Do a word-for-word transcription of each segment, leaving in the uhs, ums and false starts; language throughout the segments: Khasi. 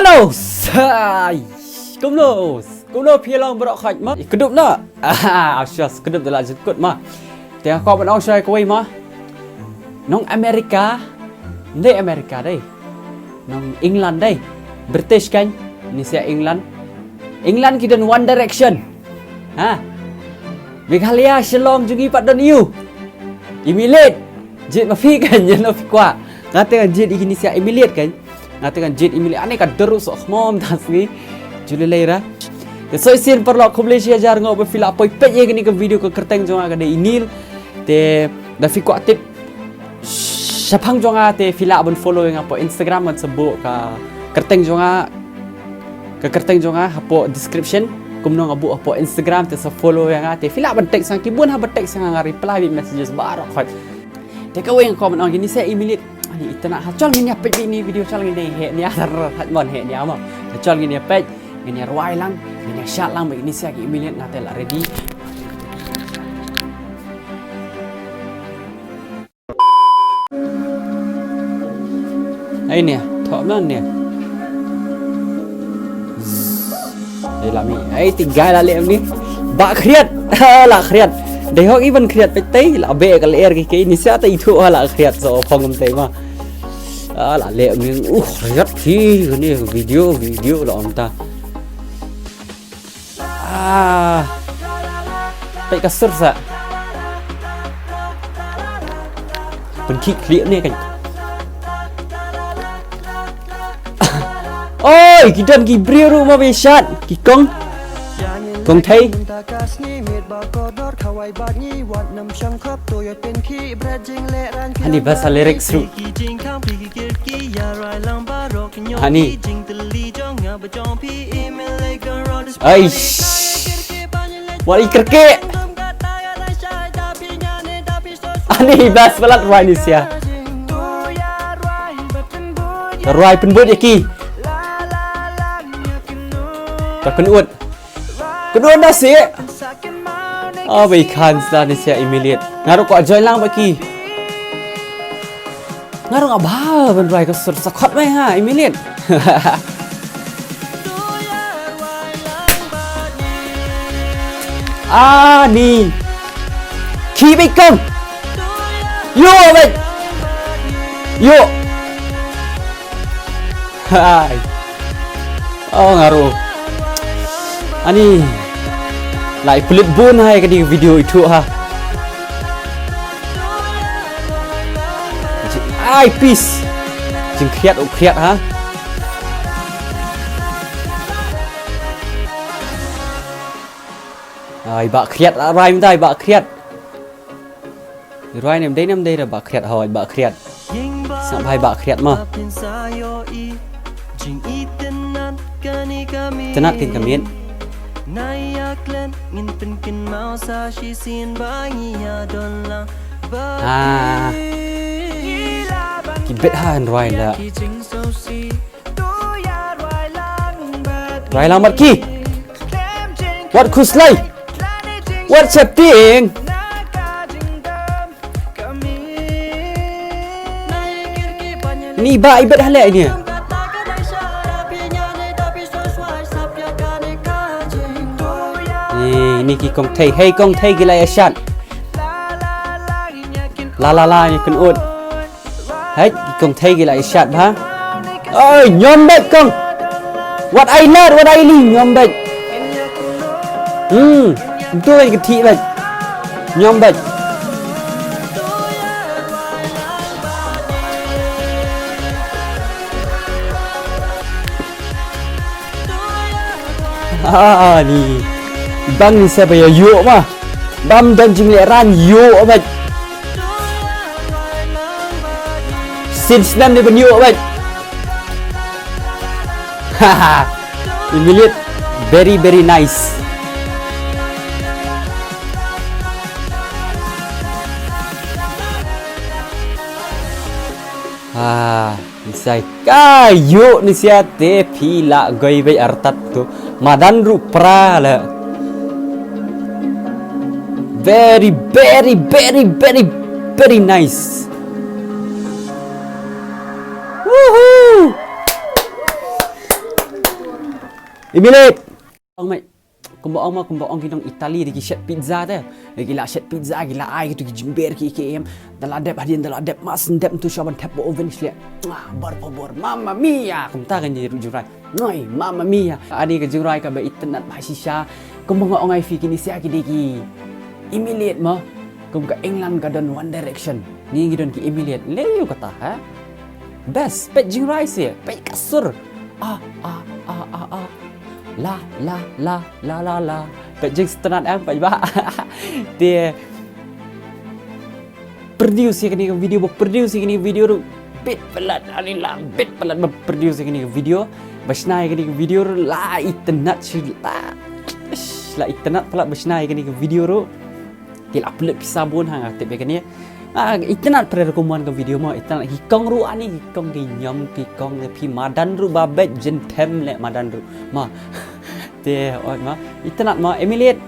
Hello, sai. Kumno? Kumno phi long bro khaj ma? Kdup na. Ah, shuwa kdup da la jingkut ma. Te nga kwah ban ong shai kawei ma. Nong America. Ndei America dei. Nong England dei. British kan. Ni sia England. England ki don One Direction. Ha. Meghalaya Shillong jong ngi pat don ïu. Imilet. Jit ma phi kan ïa no phi kwah. Nga te kan jit i kini sia imilet kan. Nga te kan jit imilet. Ani ka deru sok mom das ni. Juli lei ra. Te soi sin paralok khublei shi hajar nguh ba phi la poi peit ïa kini ka video ka kyrteng jong nga ka dei i Nil. Te da phi kwah tip shaphang jong nga te phi lah ban follow ïa nga hapoh Instagram, ngan sa buh ka kyrteng jong nga, ka kyrteng jong nga hapoh description. Kumno nga buh hapoh Instagram te sa follow ïa nga te phi lah ban text ïa nga, ki bun ha ba text ïa nga, nga reply beit messages baroh khoit. Te kawei nga kwah ban ong kini sia imilet. Ani itna ha chol ngin ïa peit beit ni video chol ngin ïa heh nia sar hat mon heh nia ma. Te chol ngin ïa peit, ngin ïa rwai lang, ngin ïa shad lang beit ni sia ki imilet nga te la ready. Ai nia, thok na nia. Ai la mi, ai tiga la leh ni. Ba khriat, la khriat. Dei hok iban khriat peit tei la be ka ler ki ke ni sia tei thu la khriat so phong tei ma. Ah, la leh ni. Uh, khriat phi ni video video la om ta. Ah. Peit ka sur sa. Pynkhih khlieh ne kan. Oi, ki don ki briew ruh ma ba ïa shad ki kong. Kong thei. Ani basa lyrics ruh. Ani. Aish. Wat i kyrkieh. Ani bas palat rwai ni sia. Rwai pynbut ïa ki. Ka kynut. Kynut na si. Oh, bai khan sa ni sia imilet. Nga ruh kwah join lang ba ki. Nga ruh nga ba ban rwai ka sur sa khot mai ha imilet. Ani. Ki bai kong. Yo bai. Yo. Hai. Oh, nga ruh. Ani. Lai pelit bun hai ka dei video itu ha. Ai peace. Jingkhriat u khriat ha. Ai ba khriat, ai ba khriat. Rwai nem dei nem dei da ba khriat hoi ba khriat. Sngap hai ba khriat ma. Tnat kin kamit. Ah. Ki bet ha rwai la. Rwai lang mat ki. Wat khuslai. Wat chatting. Ni ba i bet hale ni. Ni ni ki kong thei, hei kong thei ki la ïa shat. La la la ni kynut. Hei, kong thei ki la i shat bha. Oi, ñiom beit kong. Wat ai lar, wat ai li, ñiom beit. Hmm, tu beit ki thih beit. Ñiom beit. Ah, ni. Bang ni sa ba ïa ïoh ma. Bam don jingleh ran ïoh beit. Sin snem ni ban ïoh beit. Haha. Imilit. Very, very nice. Ah. Nisai ka ïoh ni sia te phi la goi beit artat tu. Madan ruh pra la. Very, very, very, very, very nice. Woohoo! Emulate. Ong mei. Kumba ong ma, kumba ong ki nong Italy, da ki shet pizza te. Ki la shet pizza, ki la ai kito ki jingber ki ki em. Da la dep hadien, da la dep mas, dep tu shaban tep ba oven shle. Ah, por favor, mamma mia. Kumta kan di ruh jingrai. Noi, mamma mia. Ani ka jingrai kaba itynnad ba shisha. Kumba nga ong ai phi, kine sia ki dei ki Emulate ma. Kum ka England ka don One Direction. Ngi ngi don ki Emulate. Lei ïa kata ha. Best, peit jingrai seh, peit ka sur. Ah, ah, ah, ah, ah. La, la, la, la, la, la. Peit jingstad em, peit ba. Te produce ïa kane ka video, ba produce ïa kane ka video ruh. Bit palat, ani la bit palat ba produce ïa kane ka video. Ba shna ïa kane ka video ruh la itynnad shi la. Ish, la itynnad palat ba shna ïa kane ka video ruh. Ki la upload pisa bun ha nga tip ïa kane. Ah, itynnad pyrshah kum wan ka video ma, itynnad ki kong ruh ani, ki kong ki ñiam, ki kong ki phi madan ruh ba beit jin them leh madan ruh. Ma. Te, oi ma, itynnad ma, Emulate.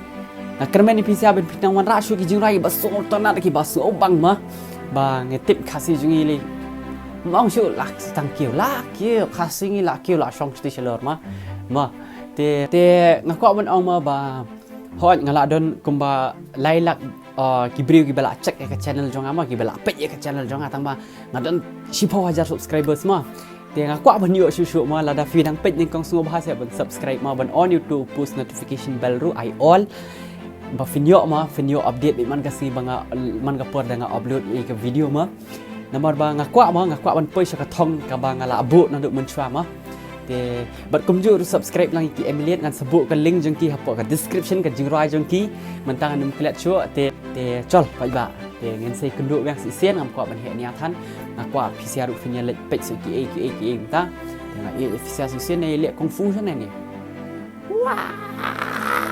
Nga kyrmen ïa phi sha ban phi nang wanrah shuh ki jingrai ba sngewtynnad ki ba sngewbang ma. Ba nga tip Khasi jong ngi lei. Ma ong shuh la tang kiew, la kiew, Khasi ngi la kiew la shong shuh shalor ma. Ma. Te, te nga kwah ban ong ma ba Hooid, nga la don kumba lai lak, uh, ki briew kiba la check ïa ka channel jong nga ma, kiba la peit ïa ka channel jong nga tang ba nga don shiphew hajar subscribers ma. Te nga kwah ban ïoh shuh shuh ma, lada phi dang peit nyngkong sngewbha seh ban subscribe ma, ban on ïa uto u post notification bell ruh ai all. Ba phin ïoh ma, phin ïoh update beit man ka sngi ba nga, man ka por da nga upload ïa ka video ma. Namar ba nga kwah ma, nga kwah ban poi sha ka thong kaba nga la buh naduh mynshuwa ma. Te bad kumjuh ruh subscribe lang ïa ki Emulate, ngan sa buh ka link jong ki hapoh ka description, ka jingrai jong ki. Mynta ngan ym klet shuh te, te chol paidbah. Te ngin sa ïakynduh biang shisien, ngam kwah ban heh nia than. Nga kwah phi sha ruh phin ïa leit peit shuh kiei kiei kiei mynta. Te nga ïa phi sha shisien, ïa leh kung fu sha ne. Wah!